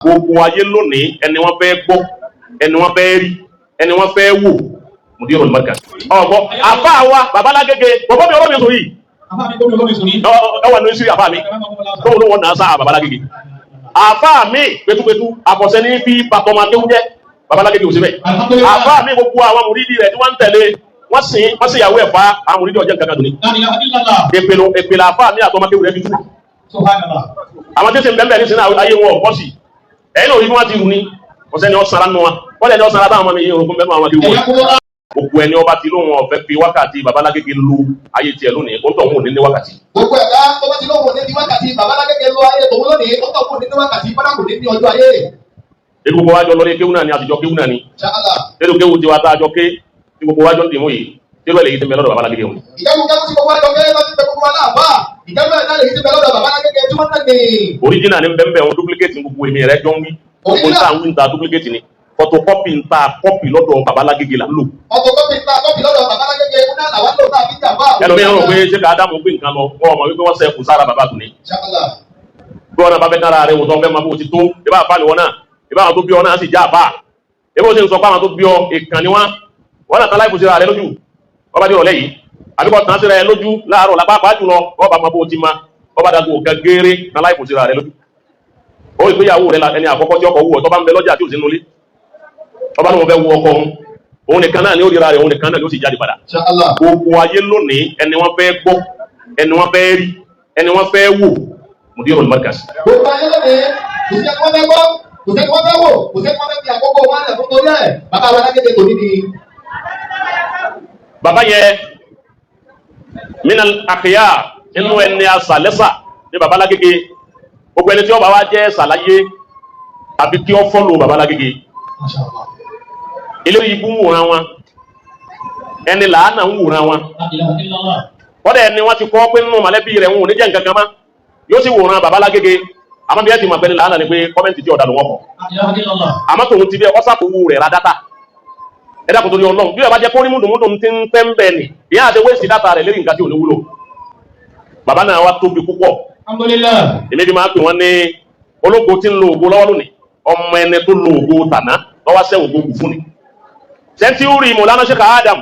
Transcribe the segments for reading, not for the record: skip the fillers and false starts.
Gbogbo ayé lónìí, ẹni wọ́n fẹ́ gbọ́, ẹni wọ́n fẹ́ rí, ẹni wọ́n fẹ́ wò, Mudirul Markaz. Ọ̀gbọ́ àfa wa babalágége bọ̀bọ́ mi ọ̀rọ̀ mi sọ yìí. Ọwọ́ ní sí àfa mi tóun ló wọ́n náà sáà babalágége. Àfa mi pẹ̀tùpẹ̀tù àkọsẹ́ ní fi bàtọ́mọ akéwú jẹ́, babalágége ò sí bẹ́ẹ̀. Àfa mi, gbogbo àwọn mùrídìí rẹ̀ tí wọ́n ń tẹ̀lé, wọ́n sìn wọ́n sì yàwó ẹ̀ fa àwọn mùrídìí ọjọ́ nǹkan kan tó ní. Èpèlò èpèlò àfa mi àtọmọ akéwú rẹ̀ fi tú. Àwọn tí ń bẹ́ẹ̀ ní sinú ayé wọn ọ̀pọ̀ sí. Ẹ̀yin náà orí bí wọ́n ti rù ní. Ọ̀sẹ̀ ni ọ̀sára nù wọn. Wọ́n lẹ̀ ní ọ̀sára táwọn ọmọ mi yìí orogún bẹ́ẹ̀ nù àwọn akéwú wọn. Gbogbo ẹni ọba ti lóhun ọ̀fẹ́ fi wákàtí babalágége lu ayé tiẹ̀ lónìí, ó ń tọ̀ wọn ò ní ní wákàtí. Gbogbo ẹ̀dá tó bá ti lóhùn ní wákàtí babalágége lọ ayé tòun lónìí, ó tọ̀ fún ní wákàtí bọ́dà kò ní ní ọjọ́ ayé. Ebi gbogbo wájọ lórí kéwú náà ni, àtijọ́ kéwú náà ni. Inshallah. Nínú kéwú tiwa tá a jọ ké tí gbogbo wájọ ń dìmú yìí, tí wọ́n lè yí ti mẹ́ lọ́dọ̀ babalágége wọn. Ìjẹ́kù kẹ́kù tí gbogbo àjọ kéré lọ́sí pé gbogbo wa láàbà. Ìjẹ́kù ẹ̀dá lè yí ti bẹ lọ́dọ̀ babalágége tí wọ́n náà ní. Original ni bẹ́ẹ̀ bẹ́ẹ̀, duplicate gbogbo èmi rẹ̀ jọ ń wí. Gbogbo ń ta ń wí ń ta duplicate ni. Photocopy ń ta copy lọ́dọ̀ babalágége là ń lò. Ọkọ̀ kọ́pì ta kọ́pì lọ́dọ̀ babalágége ń náà làwọn lò tá a fi jà bá. Ẹlòmíràn rò pé ṣé ká Ádámù gbé nǹkan lọ, wọ́n mọ̀ wípé wọ́n sẹ́ kù sára bàbá tòní. Inshallah. Bí wọn náà bá fẹ́ kára rẹ̀ wò tó fẹ́ máa bó ti tó, ìbá àfa ni wọn náà, ìbá àwọn tó bí ọ náà sì já àfa. Ìbá wọn sì ń sọ pé àwọn tó bí ọ ìkànnì wọn, wọn náà tán láì fòsíra rẹ lójú. Wọ́n bá dé ọ̀lẹ́ yìí, àbíkọ́ tán síra ẹ lójú láàárọ̀ lápá jùlọ, wọ́n bá máa bó ti ma, wọ́n bá dàgbò kan gééré tán láì fòsíra rẹ lójú. Ó rí pé ìyàwó rẹ ẹni àkọ́kọ́ tí ọkọ̀ wù ọ́ tó bá ń bẹ lọ́jà tí ò sí nulẹ̀. Ọba ní wọn fẹ́ wú ọkọ òun, òun nìkan náà ni ó ríra rẹ̀, òun nìkan náà ni ó sì jáde padà. Inshallah. Gbogbo ayé lónìí, ẹni wọ́n fẹ́ gbọ́, ẹni wọ́n fẹ́ rí, ẹni wọ́n fẹ́ wò, Mudirul Markaz. Gbogbo ayé lónìí, kò sí ẹni wọ́n fẹ́ gbọ́, kò sí ẹni wọ́n fẹ́ wò, kò sí ẹni wọ́n fẹ́ fi àkókò wọn lẹ̀ fún torí ẹ̀. Bàbá wa lágége tòní ni. Bàbá yẹn minal akhyar, nínú ẹni asàlẹ́sà ní bàbá lágége. Gbogbo ẹni tí ó bá wá jẹ́ sàláyé àbí kí ó follow bàbá lágége. Ilé ibú ń wòran wọn, ẹni làánà ń wòran wọn. Wọ́n dẹ̀ ni wọ́n ti kọ́ pé nínú mọ̀lẹ́bí rẹ̀ wọn ò ní jẹ́ nǹkan kan mọ́, yóò sì wòran bàbá lágége. Àmọ́ bí ẹ ti mọ̀ pé ní làánà ni pé comment tí ọ̀dà ló wọ́n kọ̀. Àmọ́ tòun ti bẹ́ ọ́sàkówó rẹ̀ ra data. Ẹ dákun torí Ọlọ́run, bí ẹ bá jẹ́ kó ní múdùmúdù ti ń tẹ́ ń bẹ̀ ni ìyá àti waste data rẹ̀ lérí nǹkan tí ò ní wúlò. Bàbá náà wá tóbi púpọ̀. Èmi fi máa ń pè wọ́n ní ológo tí ń lo ògo lọ́wọ́ lónìí, ọmọ ẹni tó lo ògo tàná lọ́wọ́ sẹ́ ògo kù fún ni. Century Mọ̀lánà Sheikh Adam,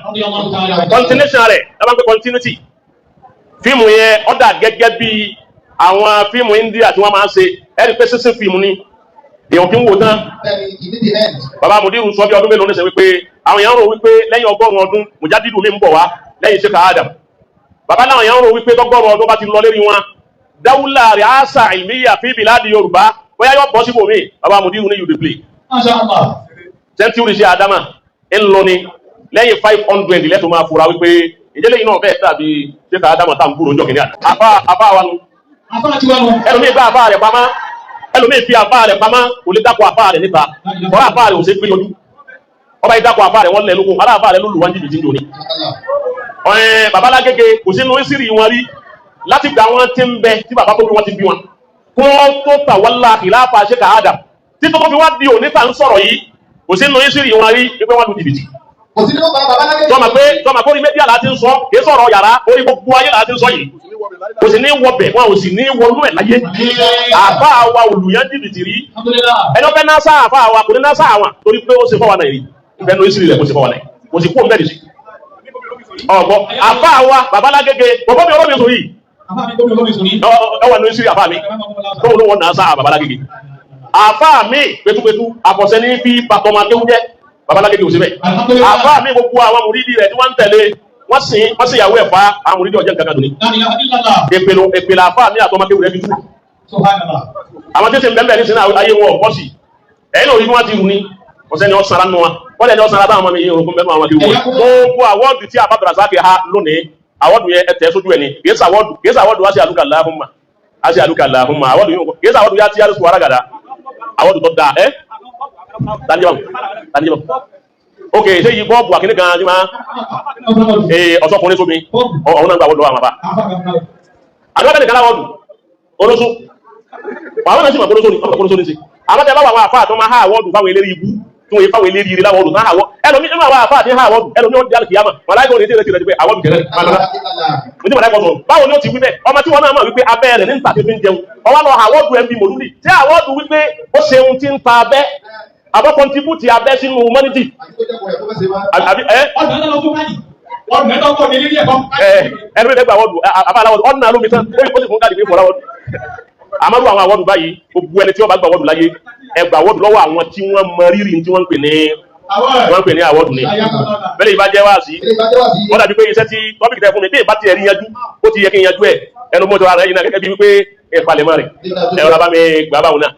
continuation rẹ̀ ẹ bá ń pè continuity. Fíìmù yẹn ó dà gẹ́gẹ́ bí àwọn fíìmù India tí wọ́n máa ń ṣe. Ẹ rí pé sísìn fíìmù ni èèyàn fi ń wò tán. Bẹ́ẹ̀ni, ìdí the end. Bàbá Mudiru sọ bí ọdún mélòó ní sẹ wípé àwọn èèyàn rò wípé lẹ́yìn 100 ọdún mujadidu mi ń bọ̀ wá lẹ́yìn Sheikh Adam. Bàbá náà èèyàn rò wípé tọ́gọ́rùn ọdún bá ti lọ lérí wọn, dáwúlà rẹ̀ àṣà ìlmíyà fi biladi Yorùbá bóyá yóò bọ́ síbòmí. Bàbá Mudiru ní you dey play. Century ṣe Adama ń lọ ni lẹ́yìn 500 lẹ́tọ̀ máa fura wípé ìjẹ́lẹ̀ yìí náà bẹ́ẹ̀ dàbí Sheikh Adama tá à ń gbúrò ńjọ́ kìnìún. Àfa wa nu. Ẹlòmíì bá àfa rẹ̀ pamọ́, ẹlòmíì fi àfa rẹ̀ pamọ́, kò lè dákọ̀ àfa rẹ̀ níta. Kọ́lá àfa rẹ̀ ò ṣe gbé yọjú. Ọba yìí dákọ̀ àfa rẹ̀, wọ́n lẹ̀ lóko alá àfa rẹ̀ ló lù wá jìbìtì ń jòní. Ọ̀ẹ́ babalágége kò sínú ìsírí wọn rí láti gbà wọn ti ń bẹ tí bàbá tó bí wọn ti bí wọn kí wọ́n tó tà wálá khilafa Sheikh Adam títí tó fi wá di òní tá ń sọ̀rọ̀ yìí, kò sínú ìsírí wọn rí wípé wọ́n lu jìbìtì. Kò sí nínú bàbá lágége. Tọ́mà pé orí media láti ń sọ, kìí sọ̀rọ̀ yàrá, orí gbogbo ayé láti ń sọ yìí. Kò sì ní wọbẹ̀, wọn ò sì ní wọnú ẹ̀ láyé. Àbá wa olùyàn jìbìtì rí. Ẹni ọbẹ̀ náà sáà àfá wa kò ní náà sáà àwọn torí pé ó ṣe fọwọ́ náà rí ìfẹ́ ní ìsírí rẹ̀ kò ṣe fọwọ́ náà, kò sì kú òun bẹ́ẹ̀ sí. Ọ̀gbọ́ àfá wa babalágége bọ̀bọ́ mi ọ̀rọ̀ mi sọ yìí, ọwọ́ ní ìsírí àfá mi tóun ló wọ́n náà sáà babalágége. Àfá mi pẹ̀tùpẹ̀tù àkọsẹ́ ní fi bàtọ́mọ akéwú jẹ́, babalágége ò sí bẹ́ẹ̀. Àfá mi, gbogbo àwọn mùrídìí rẹ̀ tí wọ́n ń tẹ̀lé, wọ́n sìn wọ́n sì yàwó ẹ̀ fa àwọn mùrídìí ọjọ́ nǹkan kan tó ní. Èpèlò èpèlò àfá mi àtọmọ akéwú rẹ̀ fi tú. Àwọn tí ń bẹ́ẹ̀ ní sinú ayé wọn ọ̀pọ̀ sí. Ẹ̀yin náà orí bí wọ́n ti rù ní. Ọ̀sẹ̀ ni ọ̀sára nù wọn. Wọ́n lẹ̀ ní ọ̀sára táwọn ọmọ mi yìí orogún bẹ́ẹ̀ nù àwọn akéwú wọn. Gbogbo award tí àbá Abdulrasaq ha lónìí, award yẹn ẹ tẹ̀ sójú ẹ̀ ni. Kìí sà award, kìí sà award wá sí àlùkà láhùnmá. Á sí àlùkà láhùnmá. Award yìí kìí sà award yá tí yàrá wàrà gàdá. Award tó dáa ẹ́. Tani jẹ́ báwọn? Tani jẹ́ báwọn? Ok, ṣé yìí bọ́ọ̀bù àkíní kan ní máa ọ̀sọ́kùnrin sómi ọ̀hún náà gbà wọ́n lọ́wọ́ àwọn àbá. Àdúrà nìkan láwọ́dù olóṣù. Àwọn náà sì mọ̀ olóṣù ni, ọmọ olóṣù ní sí. Àwọn tẹ́ bá wà àwọn àfáà tó máa há award fáwọn eléré ibú. Tí wọ́n yẹ fáwọn eléré ire láwọn ọdún náà àwọ̀ ẹlòmí nínú àwọn àfáà tí ń ha àwọ̀dù, ẹlòmí ó di alùkìyàmà, màláìkò ní tìrẹ tìrẹ pé àwọ̀dù tẹ̀lé malọ́lá ní màláìkò sọ. Báwo ni ó ti wí bẹ́ẹ̀? Ọmọ tí wọ́n náà mọ̀ wípé abẹ́ rẹ̀ ní níta tí fi ń jẹun, ọwọ́ lọ àwọ̀dù ẹ̀ ń bí mòlúdì tí àwọ̀dù wípé ó ṣeun tí ń ta abẹ́ àbọ̀ kọ́ntribútì abẹ́ sínú humanity àbí ẹ ẹ ẹni bẹ́ẹ̀ gba àwọ̀dù àbá aláwọ̀dù ọ̀nà alómi tán, ó sì fún káàdì pé fọ́ aláwọ̀dù. Àmọ́rú àwọn àwọ̀dù báyìí, gbogbo ẹni tí wọ́n bá gba àwọ̀dù láyé, ẹ gba àwọ̀dù lọ́wọ́ àwọn tí wọ́n mọ rírì tí wọ́n ń pè ní wọ́n ń pè ní àwọ̀dù ni. Bẹ́ẹ̀ ìbá jẹ́ wá sí wọ́n dàbí pé iṣẹ́ tí topic tẹ fún mi bí ìbá tiẹ̀ rí yanjú, ó ti yẹ kí n yanjú ẹ̀ ẹnu mọ́tò ara yìí náà gẹ́gẹ́ bí wípé ìpalẹ̀mọ́ rẹ̀ ẹ̀rọ bá mi gbà báwọn náà.